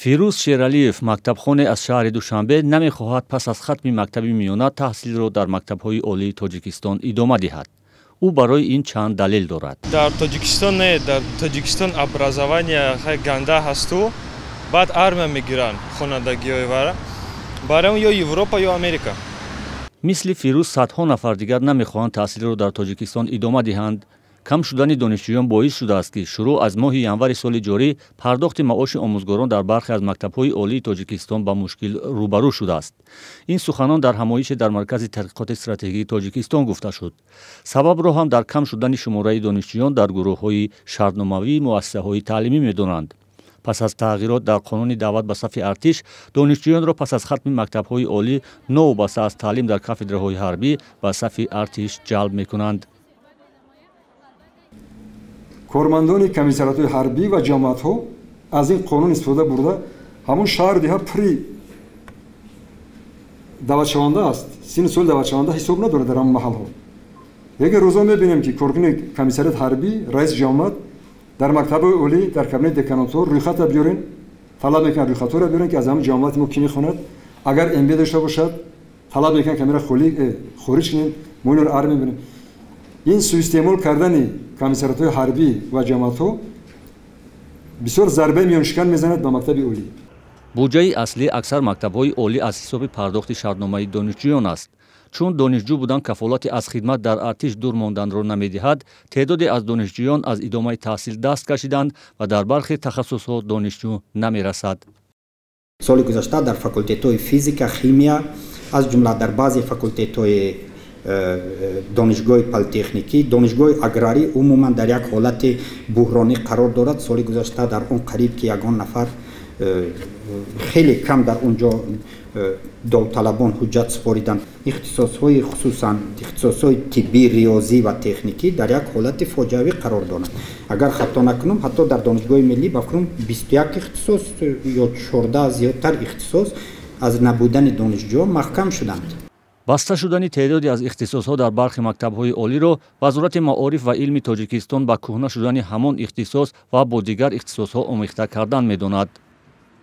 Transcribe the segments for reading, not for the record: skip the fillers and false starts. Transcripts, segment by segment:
Фирӯз Шералиев, мактабхоне аз шаҳри Душанбе, намехоҳад пас аз хатми мактаби миёна таҳсилро дар мактабҳои олии Тоҷикистон идома диҳад. Ӯ барои ин чанд далел дорад. Дар Тоҷикистон не, дар Тоҷикистон образование ганда ҳасту, баъд армия мегиранд хонандагиҳои вара. Барои он ё Европа, ё Америка. Мисли Фирӯз садҳо нафар дигар намехоҳанд таҳсилро дар Тоҷикистон идома диҳанд. Кам шудани донишҷӯён боис шудааст, ки шурӯъ аз моҳи январи соли ҷорӣ пардохти маоши омӯзгорон дар бархе аз мактабҳои олии Тоҷикистон ба мушкил рӯбарӯ шудааст. Ин суханон дар ҳамоише дар Маркази тадқиқоти стратегии Тоҷикистон гуфта шуд. Сабабро ҳам дар кам шудани шумораи донишҷӯён дар гурӯҳҳои шартномавии муассисаҳои таълимӣ медонанд. Пас аз тағйирот дар қонуни даъват ба сафи артиш, донишҷӯёнро пас аз хатми мактабҳои олӣ новобаста аз таълим дар кафедраҳои ҳарбӣ ба сафи артиш ҷалб мекунанд. Кормандони комиссариатҳои ҳарбӣ ва ҷамоатҳо аз ин қонун истифода бурда, ҳамун шаҳру деҳа пури даъватшаванда аст, синну соли даъватшаванда ҳисоб надорад дар ҳамон маҳалҳо. Лекин рӯзо мебинем, ки коркуни комиссариат ҳарбӣ, раиси ҷамоат дар мактабҳои олӣ, дар кабинети деканотҳо рӯйхата биёрен, талаб мекунад, рӯйхатҳоро биёрен, ки аз ҳамон ҷамоати мо кӣ мехонад, агар МБ дошта бошад, талаб мекунад, ки амира хориҷ кунем, мо инро армия мебинем. Ин суистеъмол кардани комиссариатҳои ҳарбӣ ва ҷамоатҳо бисёр зарбаи миёншикан мезанад ба мактаби олӣ. Буҷаи аслии аксар мактабҳои олӣ аз ҳисоби пардохти шартномаи донишҷӯён аст. Чун донишҷӯ будан кафолати аз хидмат дар артиш дур монданро намедиҳад, теъдоде аз донишҷӯён аз идомаи таҳсил даст кашиданд ва дар бархе тахассусҳо донишҷӯ намерасад. Соли гузашта дар факултетҳои физика, химия, аз ҷумла дар баъзе факултетҳои донишгоҳи политехникӣ, донишгоҳи аграрӣ умуман дар як ҳолати буҳронӣ қарор дорад. Соли гузашта дар он қариб ки ягон нафар, хеле кам дар он ҷо довталабон ҳуҷҷат супориданд. Ихтисосҳои, хусусан ихтисосҳои тиббӣ, риёзӣ ва техникӣ дар як ҳолати фоҷиавӣ қарор доранд. Агар хато накунам, ҳатто дар донишгоҳи миллӣ ба фикрам 21 ихтисос ё 14 зиёдтар ихтисос аз набудани донишҷӯ маҳкам шуданд. Баста шудани теъдоде аз ихтисосҳо дар бархе мактабҳои олиро Вазорати маориф ва илми Тоҷикистон ба кӯҳна шудани ҳамон ихтисос ва бо дигар ихтисосҳо омехта кардан медонад.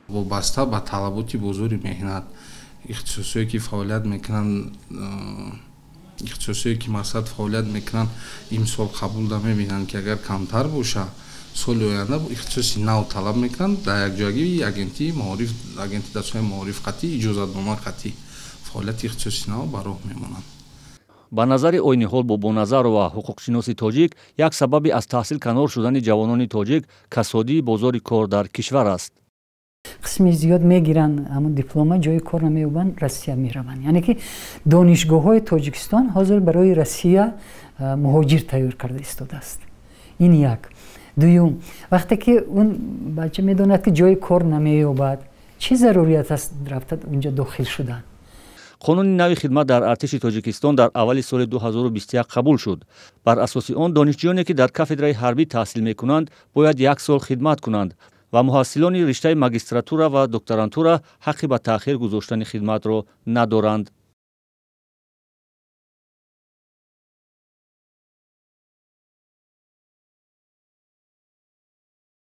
Вобаста ба талаботи бозори меҳнат, ихтисосҳое ки фаъолият мекунанд, ихтисосҳое ки мақсад фаъолият мекунанд, имсол қабулда мебинанд, ки агар камтар боша, соли оянда ихтисоси нав талаб мекунанд. Дар якҷоягии агентии маориф, агентии дастгоҳи маориф қатъӣ иҷозатнома қатъӣ фаъолияти ихтисоси нав ба роҳ мемонанд. Ба назари Ойниҳол Бобоназарова, ҳуқуқшиноси тоҷик, як сабаби аз таҳсил канор шудани ҷавонони тоҷик касодии бозори кор дар кишвар аст. Қисми зиёд мегиранд ҳамон диплома, ҷои кор намеёбанд, Россия мераванд. Яъне ки донишгоҳҳои Тоҷикистон ҳозир барои Россия муҳоҷир тайёр карда истодааст. Ин як. Дуюм, вақте ки он бача медонад, ки ҷои кор намеёбад, чӣ зарурият аст рафта унҷа дохил шудан? Қонуни нави хидмат дар артиши Тоҷикистон дар аввали соли 2021 қабул шуд. Бар асоси он донишҷӯёне, ки дар кафедраи ҳарбӣ таҳсил мекунанд, бояд як сол хидмат кунанд ва муҳассилони риштаи магистратура ва докторантура ҳаққи ба таъхир гузоштани хидматро надоранд.